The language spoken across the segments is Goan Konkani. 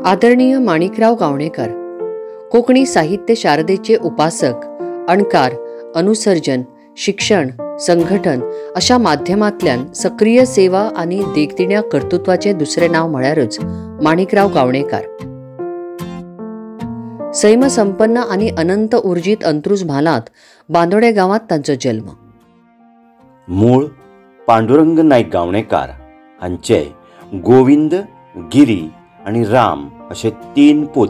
आदरणीय माणिकराव गावणेकर कोंकणी साहित्य शारदेचे उपासक, अणकार, अनुसर्जन, शिक्षण, संघटन अशा माध्यमांतल्यान सक्रीय सेवा आनी देखदिण्या कर्तृत्वाचें दुसरें नांव म्हळ्यारच माणिकराव गावणेकार. सैमसंपन्न आनी अनंत उर्जीत अंत्रुज म्हालांत बांदोडे गांवांत तांचो जल्म. मूळ पांडुरंग नायक गावणेकार हांचे गोविंद, गिरी आनी राम अशे 3 पूत.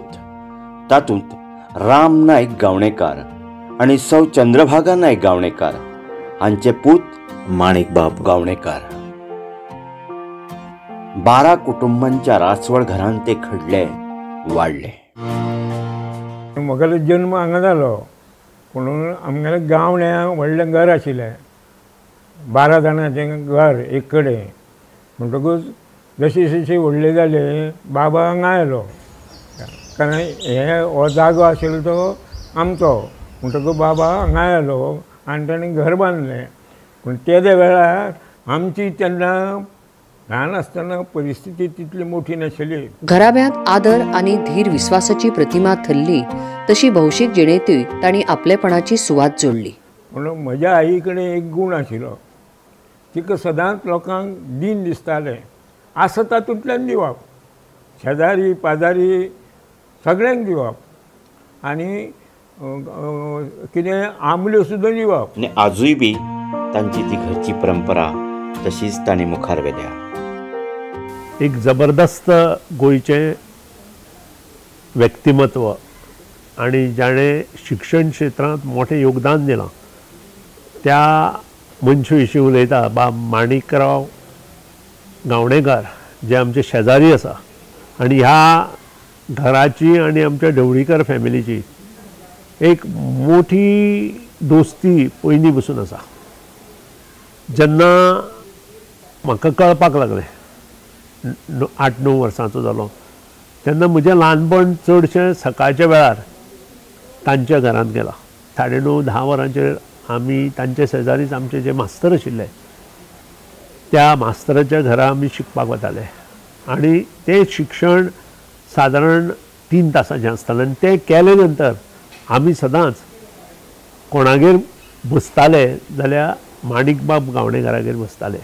तातूंत राम नायक गावणेकार आनी सौ चंद्रभागा नायक गावणेकार हांचे पूत माणिकबाब गावणेकार. 12 कुटुंबांच्या रासवळ घरांत ते घडले वाडले. म्हगेलो जन्म हांगा जालो, पूण आमगेले गावण्या व्हडलें घर आशिल्लें, 12 जाणांचें घर एक कडेन. म्हणटकूच जशी जशी व्हडले जाले बाबा हांगा आयलो, कारण हे हो जागो आशिल्लो तो आमचो. म्हणटकूच बाबा हांगा आयलो आनी ताणें घर बांदलें. पूण तेद्या वेळार आमची तेन्ना ल्हान आसतना परिस्थिती तितली मोठी नाशिल्ली. घराब्यांत आदर आनी धीर विस्वासाची प्रतिमा थरली तशी भौशीक जिणेंतूय तांणी आपलेपणाची सुवात जोडली. पूण म्हज्या आई कडेन एक गूण आशिल्लो, तिका सदांच लोकांक दीन दिसतालें, आसा तातूंतल्यान दिवप, शेजारी पाजारी सगळ्यांक दिवप आनी कितें आंबल्यो सुद्दां दिवप. आनी आजूय बी तांची ती घरची परंपरा तशीच तांणी मुखार व्हेल्या. एक जबरदस्त गोंयचें व्यक्तिमत्व आनी जाणें शिक्षण क्षेत्रांत मोठें योगदान दिलां त्या मनशा विशीं उलयता बाब माणिकराव गावणेकार, जे आमचे शेजारी आसा आनी ह्या घराची आनी आमच्या ढवळीकर फॅमिलीची एक मोठी दोस्ती पयलीं पसून आसा. जेन्ना म्हाका कळपाक लागलें, 8-9 वर्सांचो जालो तेन्ना म्हजें ल्हानपण चडशें सकाळच्या वेळार तांच्या घरांत गेलां. 9:30-10 वरांचेर आमी तांच्या शेजारीच आमचे जे मास्तर आशिल्ले त्या मास्तराच्या घरा आमी शिकपाक वताले आनी तें शिक्षण सादारण 3 तासांचें आसतालें. आनी तें केले नंतर आमी सदांच कोणागेर बसताले जाल्यार माणिकबाब गावणेकारागेर बसताले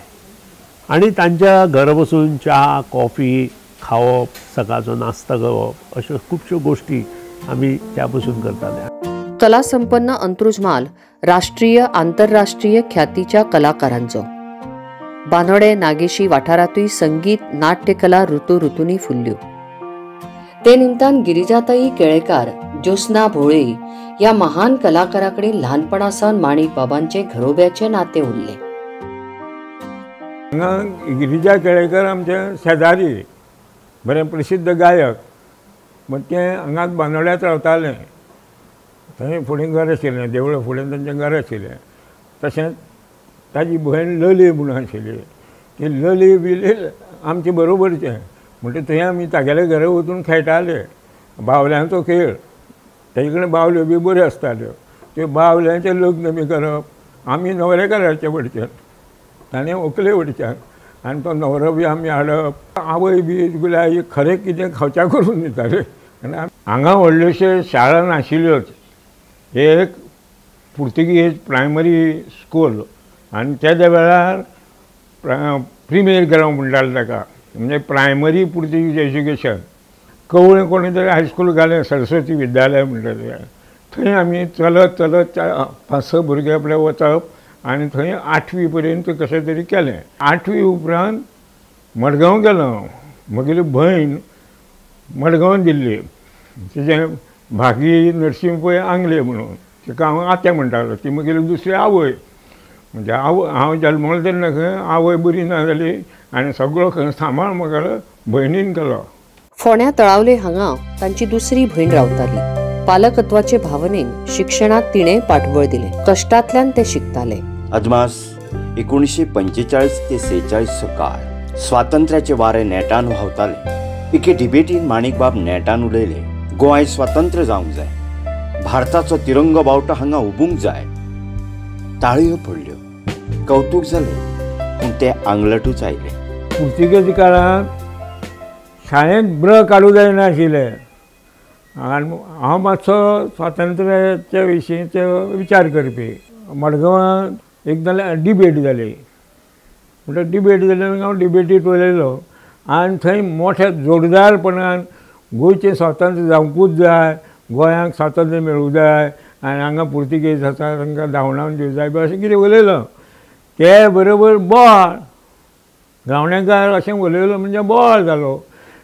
आनी तांच्या घरा बसून च्या, कॉफी खावप, सकाळचो नाश्ता करप, अश्यो खुबश्यो गोश्टी आमी त्या बसून करताले. कलासंपन्न अंत्रुज म्हाल राष्ट्रीय आंतरराष्ट्रीय ख्यातीच्या कलाकारांचो. बांदोडे नागेशी वाठारांतूय संगीत नाट्यकला ऋतू ऋतूंनी फुल्ल्यो. ते निमतान गिरिजाताई केळेकार, ज्योत्स्ना भोळे ह्या महान कलाकारा कडेन ल्हानपणा सावन माणिक बाबांचे घरोब्याचे नातें उरलें. हांगा गिरिजा केळेकर आमचे शेजारी, बरें प्रसिद्ध गायक. मग तें हांगाच बांदोड्यांत रावतालें, थंय फुडें घर आशिल्लें, देवळा फुडें तांचें घर आशिल्लें. तशेंच ताजी भयण लली म्हणून आशिल्ली, ती लली बिली आमचे बरोबरचें. म्हणटा थंय आमी तागेल्या घरा वचून खेळटाले बावल्यांचो खेळ. ताजे कडेन बावल्यो बी बऱ्यो आसताल्यो, त्यो बावल्यांचें लग्न बी करप, आमी न्हवरेकाराचे वडचे, ताणें व्हंकले वडच्यान, आनी तो न्हवरो बी आमी हाडप. आवय बी तुगेली आई खरें कितें खावच्या करून दिताले. आनी हांगा व्हडल्योश्यो शाळा नाशिल्ल्योच, एक पुर्तुगेज प्रायमरी स्कूल आनी तेद्या वेळार प्रिमेर ग्रावंड म्हणटाले ताका, म्हणजे प्रायमरी पुर्तुगीज एज्युकेशन. कवळें कोणी तरी हायस्कूल घालें, सरस्वती विद्यालय म्हणटा तें, थंय आमी चलत चलत 5-6 भुरगे आपले वचप आनी थंय 8वी पर्यंत कशें तरी केलें. 8वी उपरांत मडगांव गेलो. म्हगेली भयण मडगांवान दिल्ली, तिजें भागी नरसिंह पै आंगले म्हणून, तिका हांव आत्या म्हणटालो. ती म्हगेली दुसरी आवय. म्हणजे आवय हांव जल्मलो तेन्ना खंय आवय बरी ना जाली आनी सगळो खंय सांबाळ म्हगेलो भयणीन केलो. फोंड्या तळावले हांगा तांची दुसरी भयण रावताली. पालकत्वाचे भावनेन शिक्षणात तिणें पाठबळ दिलें. कश्टांतल्यान ते शिकताले. अदमास 1945 ते 46 काळ स्वातंत्र्याचे वारे नेटान व्हांवताले. एके डिबेटीन माणिकबाब नेटान उलयले, गोंय स्वतंत्र जावंक जाय, भारताचो तिरंगो बावटो हांगा उबूंक जाय. ताळयो पडल्यो, कौतूक जालें, पूण ते आंगलटूच आयले. पुर्तुगेज काळांत शाळेंत ब्र काडूं जायनाशिल्लें आनी हांव मातसो स्वातंत्र्याच्या विशींचो विचार करपी. मडगांवां एकदां डिबेट जाली, म्हणटकीर डिबेट जाली हांव डिबेटीत उलयलो आनी थंय मोठ्या जोरदारपणान गोंयचें स्वातंत्र्य जावंकूच जाय, गोंयांक स्वातंत्र्य मेळूंक जाय आनी हांगा पुर्तुगेज आसा तांकां धांवडावन दिवंक जाय बी अशें कितें उलयलो. ते बरोबर बोवाळ, गांवणेकार अशें उलयलो म्हणजे बोवाळ जालो.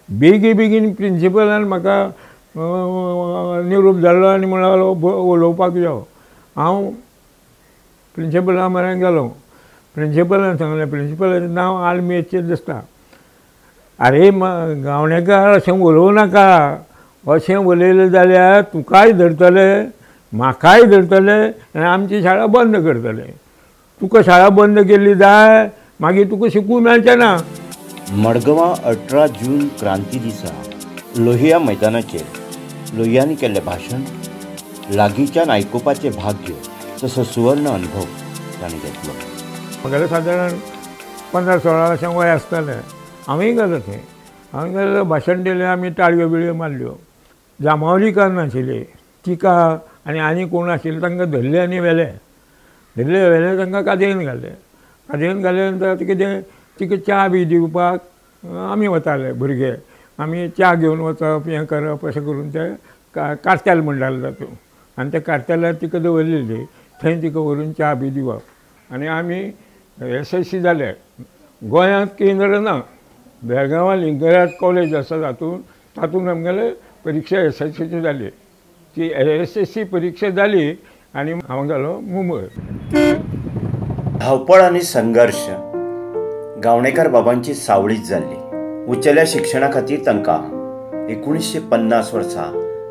बेगी बेगीन प्रिंसिपलान म्हाका निरोप धाडलो आनी म्हणलो उलोवपाक यो. हांव प्रिंसिपला म्हऱ्यान गेलो. प्रिंसिपलान सांगलें, प्रिंसिपलाचें नांव आलमेचें दिसता, आरे गांवणेकार अशें उलोवं नाका, अशें उलयलें जाल्यार तुकाय धरतले, म्हाकाय धरतले आनी आमची शाळा बंद करतले. तुका शाळा बंद केल्ली जाय, मागीर तुका शिकूंक मेळचें ना. मडगांवां 18 जून क्रांती दिसा लोहिया मैदानाचेर लोहियांनी केल्लें भाशण लागींच्यान आयकुपाचें भाग्य तसो सुवर्ण अनुभव तांणी घेतलो. म्हगेलें सादारण 15-16 अशें वय आसतालें. हांवूय गेलो थंय, हांवें गेलो, भाशण दिलें, आमी टाळयो बिळयो मारल्यो. जांबावलीकार नाशिल्ली, तिका आनी आनी कोण आशिल्ले तांकां धरले आनी व्हेले, धरले व्हेले तांकां कादयेन घाले. कादयेन घाले नंतर कितें तिका च्या बी दिवपाक आमी वताले भुरगे, आमी च्या घेवन वचप, हें करप, अशें करून ते कार्तेल म्हणटाले तातूंत, आनी त्या कार्तेलार तिका दवरलेली, थंय तिका व्हरून च्या बी दिवप. आनी आमी SSC जाले. गोंयांत केंद्र ना, बेळगांवां लिंगराज कॉलेज आसा तातूंत, तातूंत आमगेले परिक्षा SSCची जाली. ती SSC परिक्षा जाली आनी हांव गेलो मुंबय. धांवपळ आनी संघर्श गांवणेकार बाबांची सावळीच जाल्ली. उंचेल्या शिक्षणा खातीर तांकां 1950 वर्सा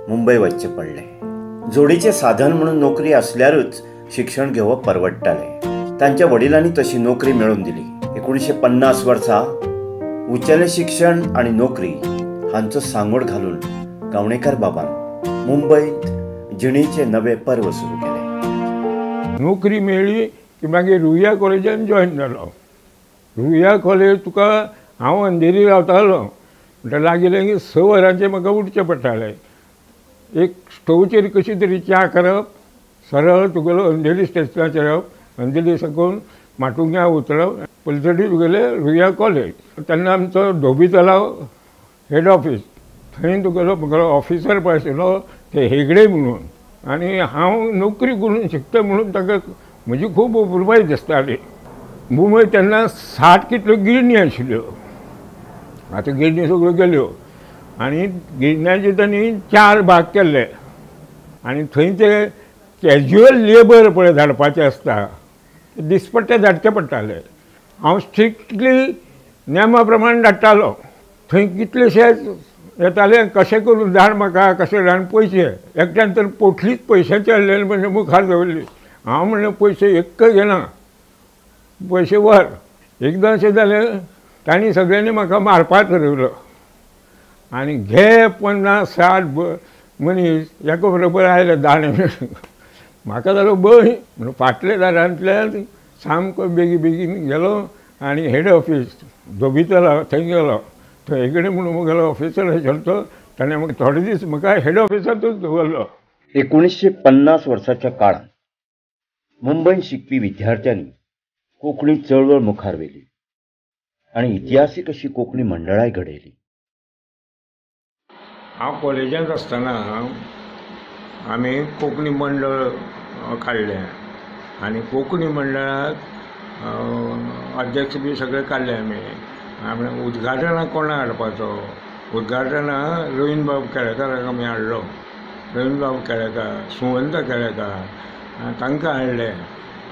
मुंबय वचचें पडलें. जोडीचें साधन म्हणून नोकरी आसल्यारूच शिक्षण घेवप परवडटालें. तांच्या वडिलांनी तशी नोकरी मेळोवन दिली. 1950 वर्सा उंचेलें शिक्षण आनी नोकरी हांचो सांगोड घालून गांवणेकार बाबान मुंबयत जिणेचें नवें पर्व सुरू केलें. नोकरी मेळ्ळी की मागीर रुया कॉलेजान जॉयन जालो. रुया कॉलेज तुका हांव अंधेरी रावतालो म्हणटा, लागीं लागीं 6 वरांचेर म्हाका उठचें पडटालें. एक स्टोवचेर कशी तरी च्या करप, सरळ तुगेलो अंधेरी स्टेशनाचेर येवप, अंधेरी साकून माटुंग्या उतरप, पलतडी तुगेलें रुया कॉलेज. तेन्ना आमचो धोबी तलाव हेड ऑफीस, थंय तुगेलो म्हगेलो ऑफिसर पळय आशिल्लो ते हेगडे म्हणून, आनी हांव नोकरी करून शिकता म्हणून ताका म्हजी खूब अपुरबाय दिसताली. मुंबय तेन्ना 60 कितल्यो गिरणी आशिल्ल्यो, आतां गिरणी सगळ्यो गेल्यो, आनी गिरण्याचे तांणी 4 भाग केल्ले आनी थंय ते कॅज्युअल लेबर पळय धाडपाचें आसता, दिसपट्टे धाडचे पडटाले. हांव स्ट्रिक्टली नेमा प्रमाण धाडटालो. थंय कितलेशेच येताले, कशें करून धाड म्हाका, कशें धाड पयशे. एकट्यान तर पोटलीच पयशांची हाडलेली म्हणजे मुखार दवरली. हांव म्हणलें पयशे एक्क घेना, पयशे व्हर. एकदां अशें जालें, तांणी सगळ्यांनी म्हाका मारपाक ठरयलो आनी घे 50-60 मनीस एका बरोबर आयले दाणे. म्हाका जालो भंय म्हणून फाटल्या दारांतल्यान सामको बेगी बेगीन गेलो आनी हेड ऑफीस धोबी तलाव थंय गेलो. थंय कडेन म्हणून म्हगेलो ऑफिसर आशिल्लो तो, ताणें म्हाका थोडे दीस म्हाका हेड ऑफिसांतूच दवरलो. 1950 वर्साच्या काळांत मुंबयंत शिकपी विद्यार्थ्यांनी कोंकणी चळवळ मुखार व्हेली आनी इतिहासीक अशी कोंकणी मंडळांय घडयली. हांव कॉलेजांत आसतना आमी कोंकणी मंडळ काडलें आनी कोंकणी मंडळाक अध्यक्ष बी सगळे काडले आमी. आमी उद्घाटनाक कोणा हाडपाचो, उद्घाटनाक रवीन्द्रबाब केळेकाराक आमी हाडलो. रवीन्द्रबाब केळेकार, सुमंत केळेकार तांकां हाडले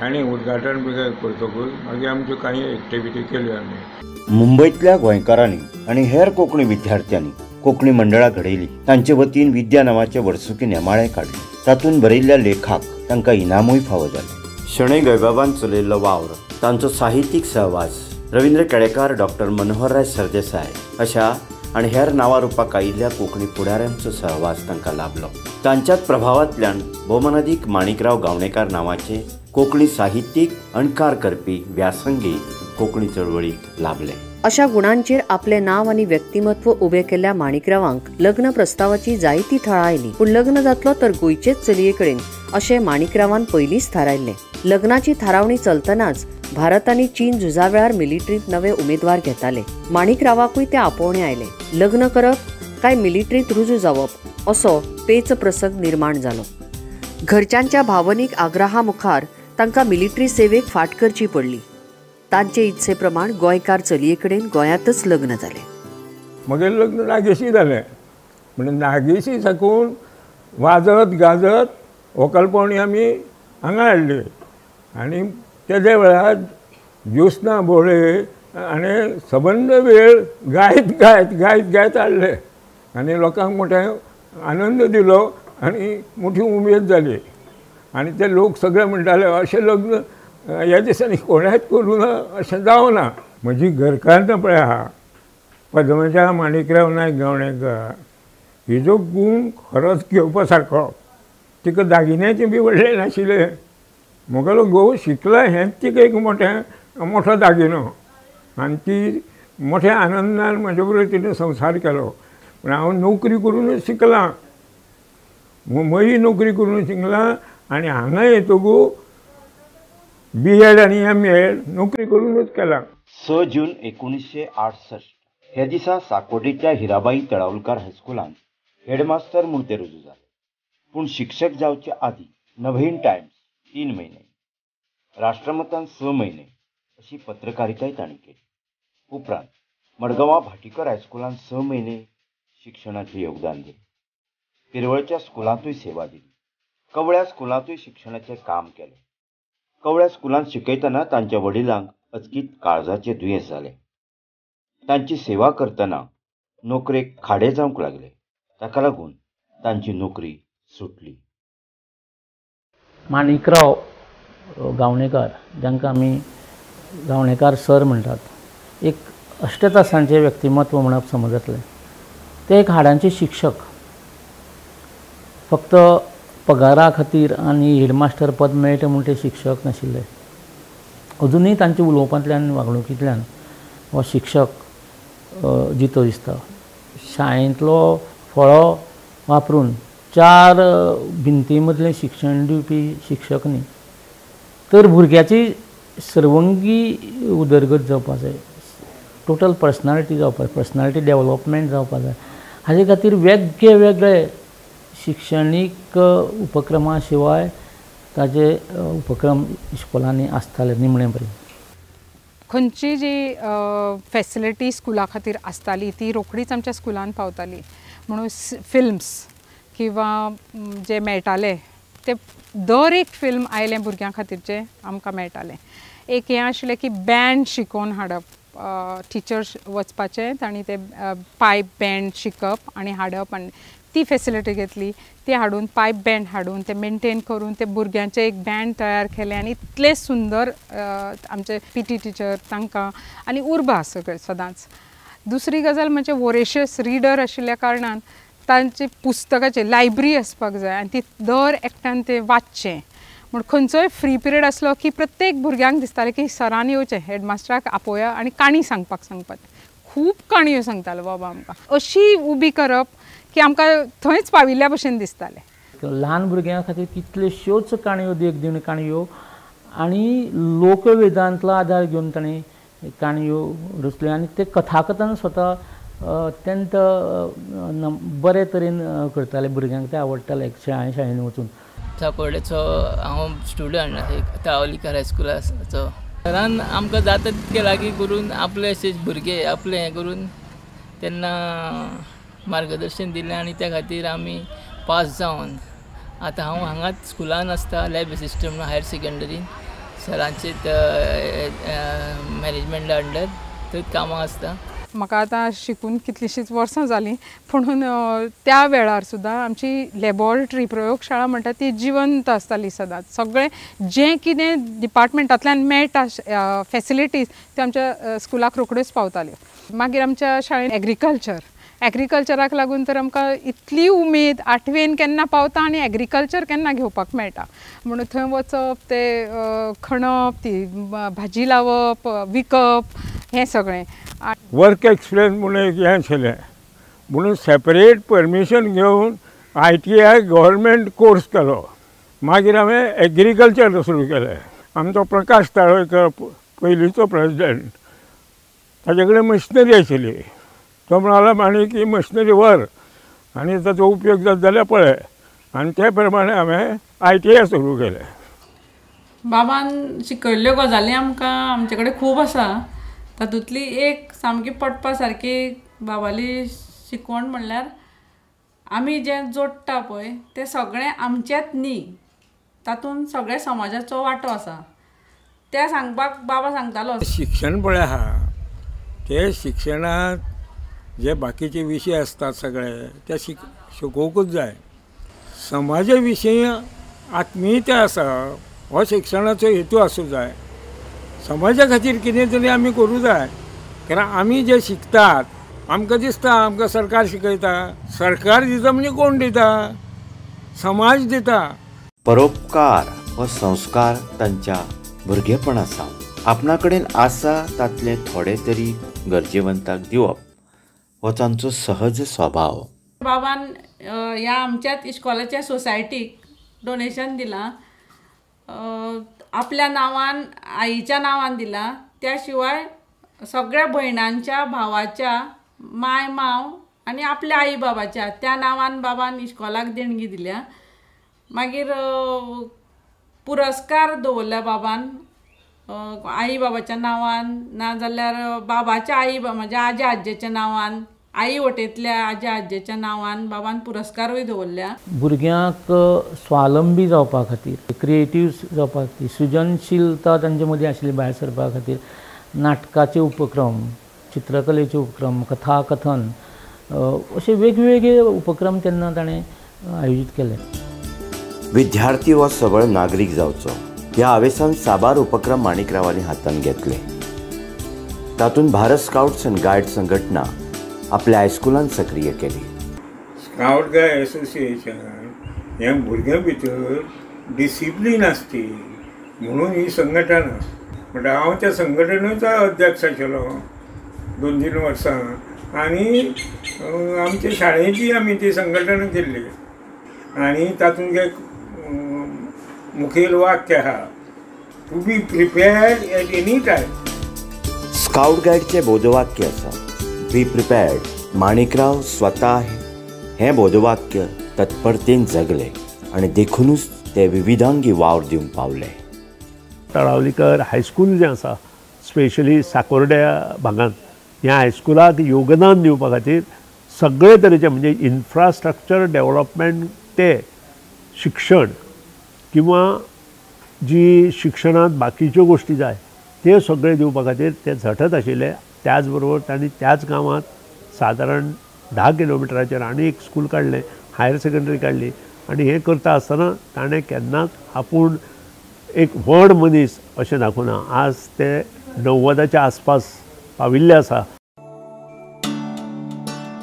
आनी उद्घाटन बी करतकूच मागीर आमच्यो कांय एक्टिविटी केल्यो आमी. मुंबयतल्या गोंयकारांनी आनी हेर कोंकणी विद्यार्थ्यांनी कोंकणी मंडळां घडयली. तांचे वतीन विद्या नांवाचें वर्सुकी नेमाळें काडलें. तातूंत बरयल्ल्या लेखाक तांकां इनामूय फावो जालें. शणै गोंयबाबान चलयल्लो वावर, तांचो साहित्यीक सहवास, रवीन्द्र केळेकार, डॉक्टर मनोहरराय सरदेसाय अशा आनी हेर नांवा रुपाक आयिल्ल्या कोंकणी फुडाऱ्यांचो सहवास तांकां लाभलो. तांच्याच प्रभावांतल्यान भोवमानादीक माणिकराव गांवणेकार नांवाचे कोंकणी साहित्यीक अणकार करपी व्यासंगी कोंकणी चळवळीक लाभले. अशा गुणांचेर आपलें नांव आनी व्यक्तिमत्व उबें केल्ल्या माणिकरावांक लग्न प्रस्तावाची जायती थळां आयलीं, पूण लग्न जातलो तर गोंयचेच चलये कडेन अशें माणिकरावान पयलींच थारायल्लें. लग्नाची थारावणी चलतनाच भारत आनी चीन झुजा वेळार मिलिटरींत नवे उमेदवार घेताले. माणिकरावाकूय ते आपोवणें आयलें. लग्न करप काय मिलिटरींत रुजू जावप असो पेच प्रसंग निर्माण जालो. घरच्यांच्या भावनीक आग्रहा मुखार तांकां मिलिटरी सेवेक फाट करची पडली. तांचे इत्से प्रमाण गोंयकार चलये कडेन गोंयांतच लग्न जालें. मगेर लग्न नागेशी जालें. म्हणजे नागेशी साकून वाजत गाजत व्हंकल पावणी आमी हांगा हाडली आनी तेज्या वेळार ज्योत्स्ना भोळे आनी सबंद वेळ गायत गायत गायत गायत हाडले आनी लोकांक मोठे आनंद दिलो आनी मोठी उमेद जाली. आनी ते लोक सगळे म्हणटाले अशें लग्न ह्या दिसांनी कोणेंच करूं ना, अशें जावना. म्हजी घरकान्न पळय आहा पद्मजा माणिकराव नायक गावणेकर, हिजो गूण खरोच घेवपा सारको. तिका दागिन्याचें बी व्हडलें नाशिल्लें. म्हगेलो घोव शिकला हेंच तिका एक मोठें मोठो दागिनो आनी ती मोठ्या आनंदान म्हजे बरोबर तिणें संवसार केलो. पूण हांव नोकरी करूनच शिकलां, मुंबय नोकरी करून शिकलां आनी हांगा येतकू बी एड आनी एम एड नोकरी करूनच केलां. 6 जून 1968 ह्या दिसा साकोर्डेच्या हिराबाई तळावलकार हायस्कुलांत हेडमास्तर म्हूण ते रुजू जाले. पूण शिक्षक जावचे आदीं नवहिंद टायम्स 3 म्हयने, राष्ट्रमतान 6 म्हयने अशी पत्रकारिताय तांणी केली. उपरांत मडगांवां भाटीकर हायस्कुलांत 6 म्हयने शिक्षणाचें योगदान दिलें. पिरवळच्या स्कुलांतूय सेवा दिली. कवळ्या स्कुलांतूय शिक्षणाचें काम केलें. कवळ्या स्कुलांत शिकयतना तांच्या वडिलांक अचकीत काळजाचें दुयेंस जालें. तांची सेवा करतना नोकरेक खाडे जावंक लागले. ताका लागून तांची नोकरी सुटली. माणिकराव गावणेकार, जांकां आमी गावणेकार सर म्हणटात, एक अश्टतासांचें व्यक्तिमत्व म्हणप समज जातलें. ते एक हाडांचे शिक्षक. फक्त पगारा खातीर आनी हेडमास्टर पद मेळटा म्हूण ते शिक्षक नाशिल्ले. अजुनूय तांच्या उलोवपांतल्यान वागणुकींतल्यान हो शिक्षक जितो दिसता. शाळेंतलो फळो वापरून 4 भिंती मदलें शिक्षण दिवपी शिक्षक न्ही, तर भुरग्याची सर्वंगी उदरगत जावपा जाय, टोटल पर्सनालिटी जावपा, पर्सनालिटी डेवलपमेंट जावपा जाय. हाजे खातीर वेगळे वेगळे शिक्षणीक उपक्रमा शिवाय ताजे उपक्रम इस्कोलांनी आसताले निमणे पर्यंत. खंयची जी फेसिलिटी स्कुला खातीर आसताली ती रोखडीच आमच्या स्कुलान पावताली. म्हणून फिल्म्स किंवा जे मेळटाले ते दर एक फिल्म आयलें भुरग्यां खातीरचें आमकां मेळटालें. एक हें आशिल्लें की बँड शिकोवन हाडप, टिचर्स वचपाचें तांणी ते पायप बँड शिकप आनी हाडप आनी ती फेसिलिटी घेतली. ती हाडून पायप बँड हाडून ते मेनटेन करून ते भुरग्यांचें एक बँड तयार केलें आनी इतलें सुंदर आमचे पी टी टिचर तांकां आनी उर्बा सगळें सदांच. दुसरी गजाल म्हणजे वोरेशियस रिडर आशिल्ल्या कारणान तांचे पुस्तकाचे लायब्ररी आसपाक जाय आनी ती दर एकट्यान ते वाचचें. म्हूण खंयचोय फ्री पिरियड आसलो की प्रत्येक भुरग्यांक दिसतालें की सरान येवचें, हेडमास्टराक आपोवया आनी काणी सांगपाक सांगपाचें. खूब काणयो सांगतालो बाबा आमकां. अशी उबी करप की आमकां थंयच पाविल्ल्या भशेन दिसतालें. ल्हान भुरग्यां खातीर कितल्योश्योच काणयो, देखदिण्यो काणयो आनी लोकवेदांतलो आदार घेवन ताणें काणयो रचल्यो आनी ते कथाकथन स्वता अत्यंत बरे तरेन करताले. भुरग्यांक ते आवडटाले शाळेन वचून. साकोर्डेचो हांव स्टुडंट तळावलीकर हायस्कुलाचो. सरान आमकां जाता तितके लागीं करून आपले अशे भुरगे आपले हें करून तेन्ना मार्गदर्शन दिलें आनी त्या खातीर आमी पास जावन आतां हांव हांगाच स्कुलान आसता, लॅब असिस्टंट म्हणून हायर सेकंडरीन सरांचे मॅनेजमेंटा अंडर थंय कामां आसता. म्हाका आतां शिकून कितलींशींच वर्सां जालीं, पुणून त्या वेळार सुद्दां आमची लॅबोरेटरी प्रयोगशाळा म्हणटा ती जिवंत आसताली सदांच. सगळें जें कितें डिपार्टमेंटांतल्यान मेळटा फेसिलिटीज त्यो आमच्या स्कुलाक रोखड्योच पावताल्यो. मागीर आमच्या शाळेन एग्रीकल्चर, एग्रीकल्चराक लागून तर आमकां इतली उमेद, आठवेन केन्ना पावता आनी एग्रीकल्चर केन्ना घेवपाक मेळटा म्हणून थंय वचप, ते खणप, ती भाजी लावप, विकप, हें सगळें. वर्क एक्सपिरियन्स म्हणून एक हें आशिल्लें म्हणून सेपरेट परमिशन घेवन ITI government course केलो. मागीर हांवें एग्रीकल्चर सुरू केलें. आमचो प्रकाश ताळवेकर पयलींचो प्रेजिडेंट, ताजे कडेन मशिनरी आशिल्ली. तो म्हणालो माणिक ही मशिनरी व्हर आनी ताचो उपयोग जाता जाल्यार पळय, आनी ते प्रमाणे हांवें ITI सुरू केलें. बाबान शिकयल्ल्यो गजाली आमकां आमचे कडेन खूब आसा. तातूंतली एक सामकी पटपा सारकी बाबाली शिकवण म्हणल्यार आमी जें जोडटा पळय तें सगळें आमचेंच न्ही, तातूंत सगळ्या समाजाचो वांटो आसा. तें सांगपाक बाबा सांगतालो. शिक्षण पळय आहा ते शिक्षणांत जे बाकीचे विशय आसतात सगळे ते शिकोवंकूच जाय. समाजा विशीं आत्मीयता आसा हो शिक्षणाचो हेतू आसूं जाय. समाजा खातीर कितें तरी आमी करूं जाय, कारण आमी जे शिकतात आमकां दिसता आमकां सरकार शिकयता, सरकार दिता म्हणजे कोण दिता, समाज दिता. परोपकार हो संस्कार तांच्या भुरगेपणा सावन आपणा कडेन आसा तातले थोडे तरी गरजेवंताक दिवप हो तांचो सहज स्वभाव. बाबान ह्या आमच्याच इश्कोलाच्या सोसायटीक डोनेशन दिलां, आपल्या नांवान आईच्या नांवान दिलां. त्या शिवाय सगळ्या भयणांच्या, भावाच्या, माय माव आनी आपल्या आई बाबाच्या त्या नांवान बाबान इश्कोलाक देणगी दिल्या. मागीर पुरस्कार दवरल्या बाबान आई बाबाच्या नांवान, नाजाल्यार बाबाच्या आई म्हज्या आज्या आज्जेच्या नांवान, आई वटेंतल्या आज्या आज्जेच्या नांवान बाबान पुरस्कारूय दवरल्या. भुरग्यांक स्वावलंबी जावपा खातीर, क्रिएटीव जावपा खातीर, सृजनशीलता तांचे मदीं आशिल्ली भायर सरपा खातीर नाटकाचे उपक्रम, चित्रकलेचे उपक्रम, कथाकथन अशे वेगवेगळे उपक्रम तेन्ना ताणें आयोजीत केले. विद्यार्थी हो सबळ नागरीक जावचो ह्या हावेसान साबार उपक्रम माणिकरावांनी हातांत घेतले. तातूंत भारत स्काउट्स अँड गायड संघटना आपल्या हायस्कुलान सक्रिय केली. स्काउट गायड एसोसिएशन हे भुरग्यां भितर डिसिप्लीन आसची म्हणून ही संघटना. म्हणटा हांव त्या संघटनेचो अध्यक्ष आशिल्लो 2-3 वर्सां, आनी आमच्या शाळेची आमी ती संघटना केल्ली. आनी तातूंत एक मुखेल वाक्य आहा, to be prepared at any time. Scout गायडचें बोधवाक्य आसा बी प्रिपेर्ड. माणिकराव स्वता हें बोधवाक्य तत्परतेन जगले आनी देखूनच ते विविधांगी वावर दिवंक पावले. तळावलीकर हायस्कूल जें आसा स्पेशली साकोर्ड्या भागांत, ह्या हायस्कुलाक योगदान दिवपा खातीर सगळे तरेचे म्हणजे इन्फ्रास्ट्रक्चर डेव्हलपमेंट ते शिक्षण किंवा जी शिक्षणांत बाकीच्यो गोश्टी जाय त्यो सगळे दिवपा खातीर ते झटत आशिल्ले. त्याच बरोबर तांणी त्याच गांवांत सादारण 10 किलोमिटराचेर आनी एक स्कूल काडलें, हायर सेकंडरी काडली. आनी हें करता आसतना ताणें केन्नाच आपूण एक व्हड मनीस अशें दाखोवना. आज ते 90च्या आसपास पाविल्ले आसा.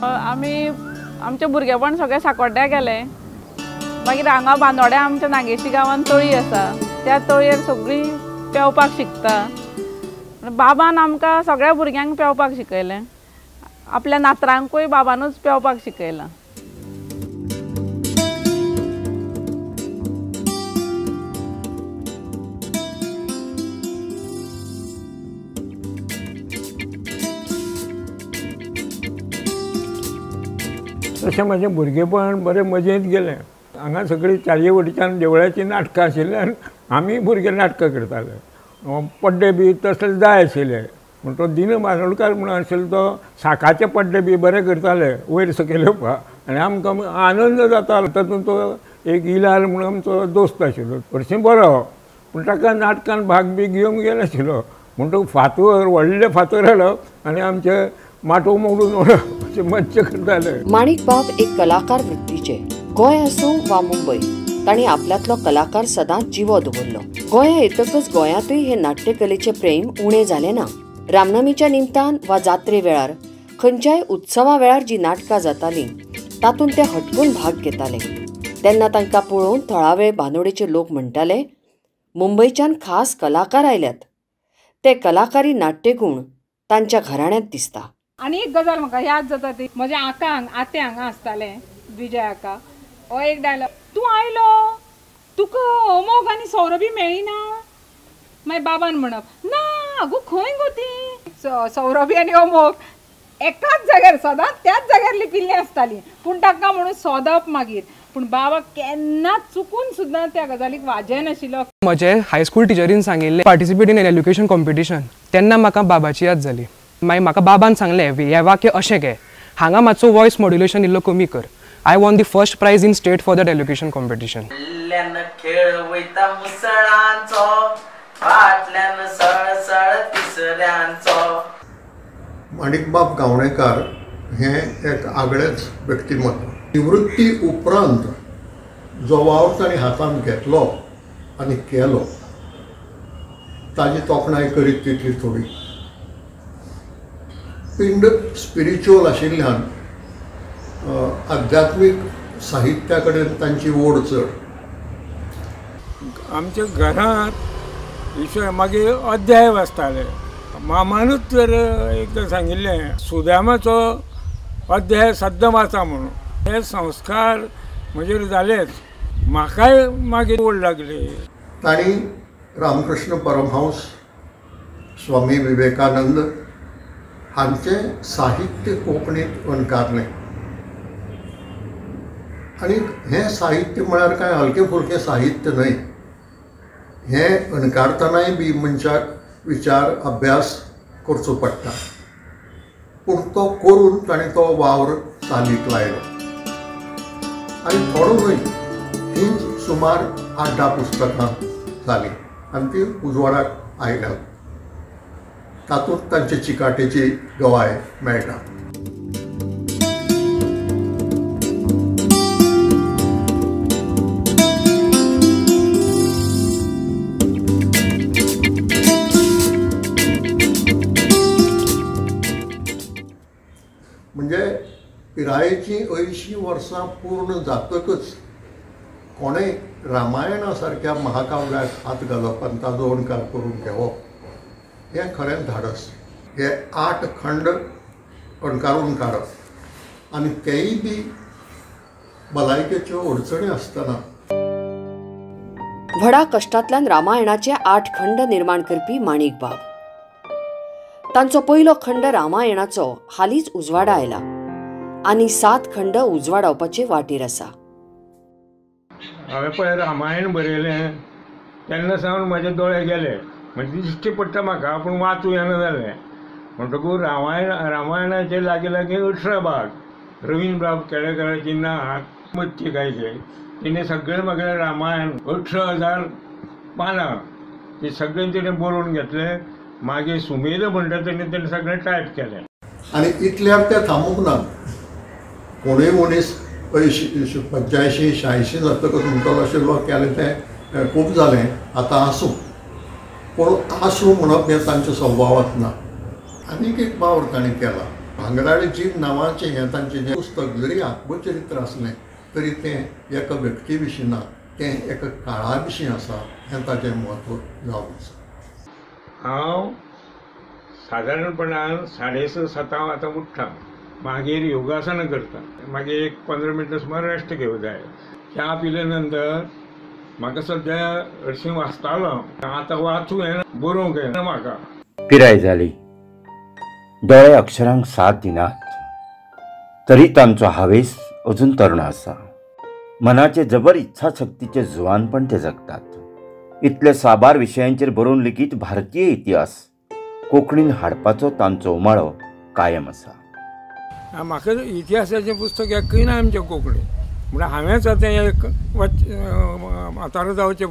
आमी आमचें भुरगेपण सगळें साकोड्ड्या गेलें. मागीर हांगा बांदोड्या आमच्या नागेशी गांवांत तळी आसा, त्या तळयेर सगळीं पेंवपाक शिकता. बाबान आमकां सगळ्या भुरग्यांक पेंवपाक शिकयलें, आपल्या नातरांकूय बाबानूच पेंवपाक शिकयलां. तशें म्हजें भुरगेपण बरें मजेंत गेलें. हांगा सगळीं चारये वटेच्यान देवळाचीं नाटकां आशिल्ल्यान आमी भुरगे नाटकां करताले. पड्डे बी तसले जाय आशिल्ले म्हण तो दिनू बांदोडकार म्हणून आशिल्लो तो साकाचे पड्डे बी बरे करताले वयर सकयल येवपाक, आनी आमकां आनंद जातालो. तातूंत तो एक इलाल म्हणून आमचो दोस्त आशिल्लो, हरशीं बरो पूण ताका नाटकान भाग बी घेवंक गेनाशिल्लो. म्हण तो फातर व्हडले फातर हाडप आनी आमचे माटोव मोडून उडोवप अशें मज्जा करताले. माणिकबाब एक कलाकार वृत्तीचे. गोंय आसूं वा मुंबय, तांणी आपल्यांतलो कलाकार सदांच जिवो दवरलो. गोंया येतकच गोंयांतूय हे नाट्यकलेचें प्रेम उणें जालें ना. रामनमीच्या निमतान वा जात्रे वेळार, खंयच्याय उत्सवा वेळार जी नाटकां जातालीं तातूंत ते हटकून भाग घेताले. तेन्ना तांकां पळोवन थळावे बांदोडेचे लोक म्हणटाले, मुंबयच्यान खास कलाकार आयल्यात. ते कलाकारी नाट्यगूण तांच्या घराण्यांत दिसता. आनी एक गजाल म्हाका याद जाता ती म्हज्या आका आते हांगा आसतालें, विजय आका, हो एक डायलॉग, तूं आयलो तुका अमोग आनी सौरभी मेळ्ळी ना. मागीर बाबान म्हणप ना आगो खंय गो ती सौरभी आनी अमोग एकाच जाग्यार सदांच त्याच जाग्यार लिपिल्लीं आसतालीं, पूण तांकां म्हणून सोदप मागीर. पूण बाबा केन्ना चुकून सुद्दां त्या गजालीक वाजेनाशिल्लो. म्हजे हायस्कूल टिचरीन सांगिल्लें पार्टिसिपेट इन एल्युकेशन कॉम्पिटिशन, तेन्ना म्हाका बाबाची याद जाली. मागीर म्हाका बाबान सांगलें हें वाक्य अशें घे, हांगा मातसो वॉयस मॉड्युलेशन इल्लो कमी कर. I won the first prize in state for that elocution competition. Manikbab Gaonekar हें एक आगळेंच व्यक्तिमत्व. निवृत्ती उपरांत जो वावर तांणी हातांत घेतलो आनी केलो ताजी तोखणाय करीत तितली थोडी. पिंड स्पिरिच्युअल आशिल्ल्यान आध्यात्मीक साहित्या कडेन तांची ओड चड. आमच्या घरांत ईश्वर मागीर अध्याय वाचताले. मामानूच तर एकदां सांगिल्लें सुदामाचो अध्याय सद्दां वाचा म्हणून. हे संस्कार म्हजेर जालेच, म्हाकाय मागीर ओड लागली. तांणी रामकृष्ण परमहंस, स्वामी विवेकानंद हांचें साहित्य कोंकणींत अणकारलें. आनी हें साहित्य म्हळ्यार कांय हलकें फुलकें साहित्य न्हय. हें अणकारतनाय बी मनशाक विचार अभ्यास करचो पडटा, पूण तो करून ताणें तो वावर चालीक लायलो. आनी थोडो न्हय, हींच सुमार 8-10 पुस्तकां जालीं आनी ती उजवाडाक आयल्यात. तातूंत तांचे चिकाटेची गवाय मेळटा. म्हणजे पिरायेचीं 80 वर्सां पूर्ण जातकच कोणें रामायणा सारक्या महाकाव्याक हात घालप आनी ताजो अणकार करून घेवप हें खरें धाडस. हे 8 खंड अणकारून काडप आनी तेय बी भलायकेच्यो अडचणी आसतना. व्हडा कश्टांतल्यान रामायणाचे 8 खंड निर्माण करपी माणिकबाब. तांचो पयलो खंड रामायणाचो हालींच उजवाडा आयला आनी 7 खंड उजवाडावपाचे वाटेर आसा. हांवें पळय रामायण बरयलें तेन्ना सावन म्हजे दोळे गेले, म्हणजे दिश्टी पडटा म्हाका, पूण वाचूं येना जालें. म्हणटकूच रामायणाचे लागीं लागीं 18 भाग रवीन्द्रबाब केळेकाराची नात मत्ती गायचे तिणें सगळें म्हागेलें रामायण 18,000 पानां ती सगळें तिणें बरोवन घेतलें. मागीर सुमेध म्हणटा तेणें तेणें सगळें टायप केलें. आनी इतल्यार तें थांबूंक ना. कोणूय मनीस 80, 85, 86 जातकच म्हणटलो आशिल्लो केलें तें खूब जालें, आतां आसूं. पूण आसूं म्हणप हें तांच्या स्वभावांत ना. आनीक एक वावर तांणी केला. भांगराळी जीण नांवाचें हें तांचें जें पुस्तक जरी आत्मचरित्र आसलें तरी तें एका व्यक्ती विशीं ना, तें एका काळा विशीं आसा हें ताचें म्हत्व जावन आसा. हांव सादारणपणान 6:30-7 आतां उठ्ठा, मागीर योगासनां करता, मागीर एक 15 मिनटां सुमार रेस्ट घेवंक जाय. च्या पिले नंतर म्हाका सद्या हरशीं वाचतालो, आतां वाचूंक येना, बरोवंक येना म्हाका. पिराय जाली, दोळे अक्षरांक साथ दिनात, तरी तांचो हावेस अजून तरणो आसा. मनाचे जबर इच्छाशक्तीचे जुवानपण ते जगतात. इतले साबार विशयांचेर बरोवन लेगीत भारतीय इतिहास कोंकणीन हाडपाचो तांचो उमाळो कायम आसा. म्हाका इतिहासाचें पुस्तक एकूय ना आमच्या कोंकणी, म्हणल्यार हांवेंच आतां एक म्हातारो जावचे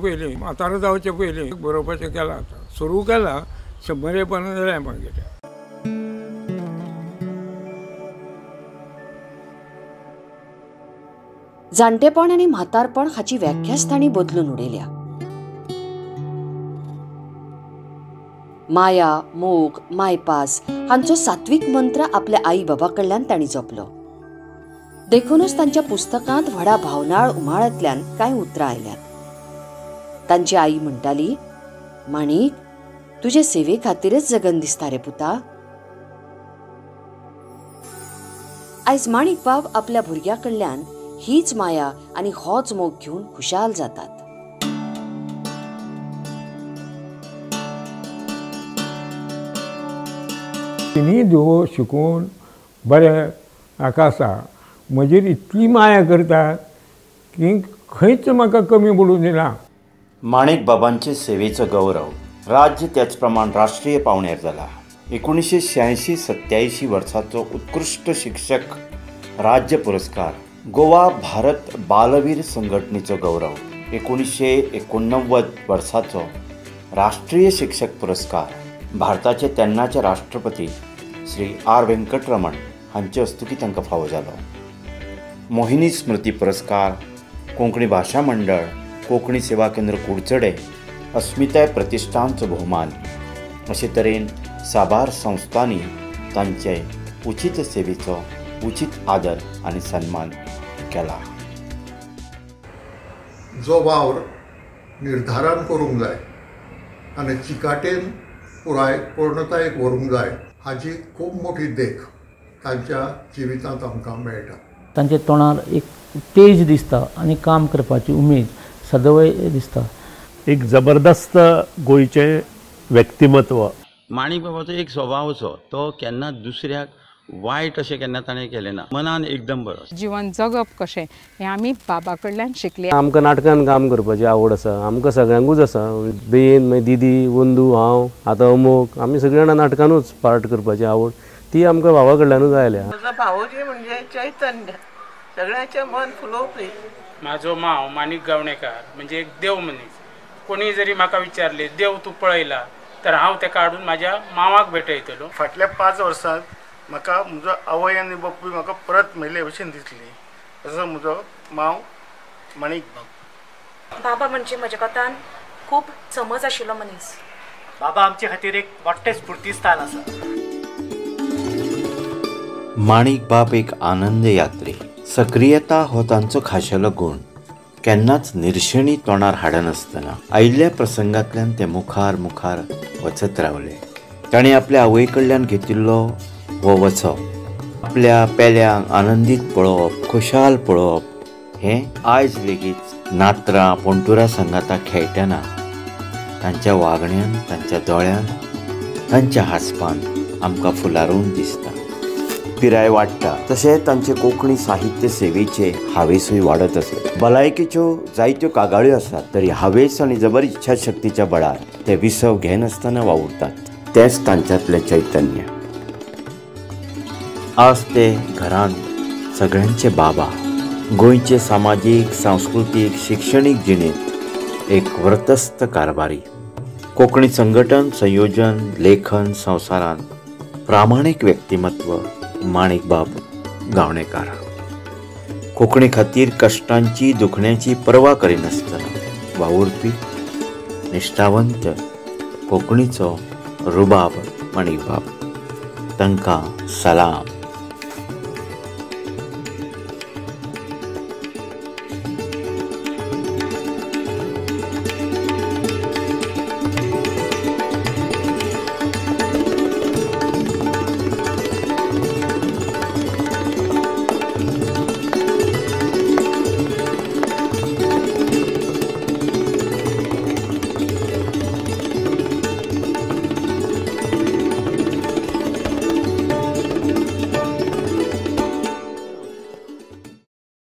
पयलीं बरोवपाचें केलां, आतां सुरू केलां, 100 पानां जालें मागीर. जाणटेपण आनी म्हातारपण हाची व्याख्याच तांणी बदलून उडयल्या. माया, मोग, मायपास हांचो सात्वीक मंत्र आपल्या आई बाबा कडल्यान तांणी जपलो. देखूनच तांच्या पुस्तकांत व्हडा भावनाळ उमाळ्यांतल्यान कांय उतरां आयल्यात. तांची आई म्हणटाली, माणिक, तुजे सेवे खातीरच जगन दिसता रे पुता. आयज माणिकबाब आपल्या भुरग्या कडल्यान हीच माया आनी होच मोग घेवन खुशाल जातात. तिनी धुवो शिकून बरें हाका आसा, म्हजेर इतली माया करता की खंयच म्हाका कमी पडूं दिना. माणिकबाबांचे सेवेचो गौरव राज्य त्याच प्रमाण राष्ट्रीय पावण्यार जाला. 1986-87 वर्साचो उत्कृश्ट शिक्षक राज्य पुरस्कार, गोवा भारत बालवीर संघटनेचो गौरव, 1989 वर्साचो राष्ट्रीय शिक्षक पुरस्कार भारताचे तेन्नाचे राष्ट्रपती श्री आर वेंकटरमण हांचे हस्तुकीं तांकां फावो जालो. मोहिनी स्मृती पुरस्कार, कोंकणी भाशा मंडळ, कोंकणी सेवा केंद्र कुडचडे, अस्मिताय प्रतिश्ठानचो भोवमान अशे तरेन साबार संस्थांनी तांचे उचित सेवेचो उचित आदर आनी सन्मान केला. जो वावर निर्धारान करूंक जाय आनी चिकाटेन पुराय पूर्णतायेक व्हरूंक जाय हाजी खूब मोठी देख तांच्या जिवितांत आमकां मेळटा. तांच्या तोंडार एक तेज दिसता आनी काम करपाची उमेद सदवय दिसता. एक जबरदस्त गोंयचें व्यक्तिमत्व. माणिकबाबाचो एक स्वभाव असो, तो केन्ना दुसऱ्याक वायट अशें केन्ना ताणें केलें ना, मनान एकदम बरो. जिवन जगप कशें हें आमी बाबा कडल्यान शिकले. आमकां नाटकान काम करपाची आवड आसा, आमकां सगळ्यांकूच आसा. बेन, मागीर दिदी, वंदू, हांव, आतां अमोक, आमी सगळीं जाणां नाटकानूच पार्ट करपाची आवड ती आमकां भावा कडल्यानूच आयल्या. म्हजो भावोजी म्हणजे चैतन्य, सगळ्यांचें मन फुलोवपी. म्हाजो माव माणिक गावणेकार म्हणजे एक देव मनीस. कोणी जरी म्हाका विचारले देव तूं पळयला तर हांव तेका हाडून म्हाज्या मावाक भेटयतलो. फाटल्या 5 वर्सांत म्हाका म्हजो आवय आनी बापूय म्हाका परत मेळ्ळे भशेन दिसली, असो म्हजो माव माणिक बाब. बाबा म्हणजे म्हज्या कोतान खूब समज आशिल्लो मनीस. बाबा आमचे खातीर एक मोठें स्फूर्तीस्थान आसा. माणिकबाब एक आनंद यात्री. सक्रियता हो तांचो खाशेलो गूण. केन्नाच निर्शेणी तोंडार हाडनासतना आयिल्ल्या प्रसंगांतल्यान ते मुखार मुखार वचत रावले. ताणें आपल्या आवय कडल्यान घेतिल्लो हो वचो, आपल्या पेल्यांक आनंदीत पळोवप, खुशाल पळोवप हें आयज लेगीत नात्रां पणटुरां सांगाता खेळटना तांच्या वागण्यान, तांच्या दोळ्यान, तांच्या हांसपान आमकां फुलारून दिसता. पिराय वाडटा तशें तांचे कोंकणी साहित्य सेवेचे हावेसूय वाडत आसत. भलायकेच्यो जायत्यो कागाळ्यो आसात तरी हावेस आनी जबर इच्छाशक्तीच्या बळार ते विसव घेनासतना वावुरतात. तेंच तांच्यांतलें चैतन्य. आज ते घरांत सगळ्यांचे बाबा. गोंयचे सामाजीक, सांस्कृतीक, शिक्षणीक जिणेंत एक व्रतस्थ कारभारी. कोंकणी संघटन, संयोजन, लेखन संवसारांत प्रामाणीक व्यक्तिमत्व माणिकबाब गावणेकार. कोंकणी खातीर कश्टांची, दुखण्याची पर्वा करिनासतना वावुरपी निश्ठावंत कोंकणीचो रुबाब माणिकबाब. तांकां सलाम.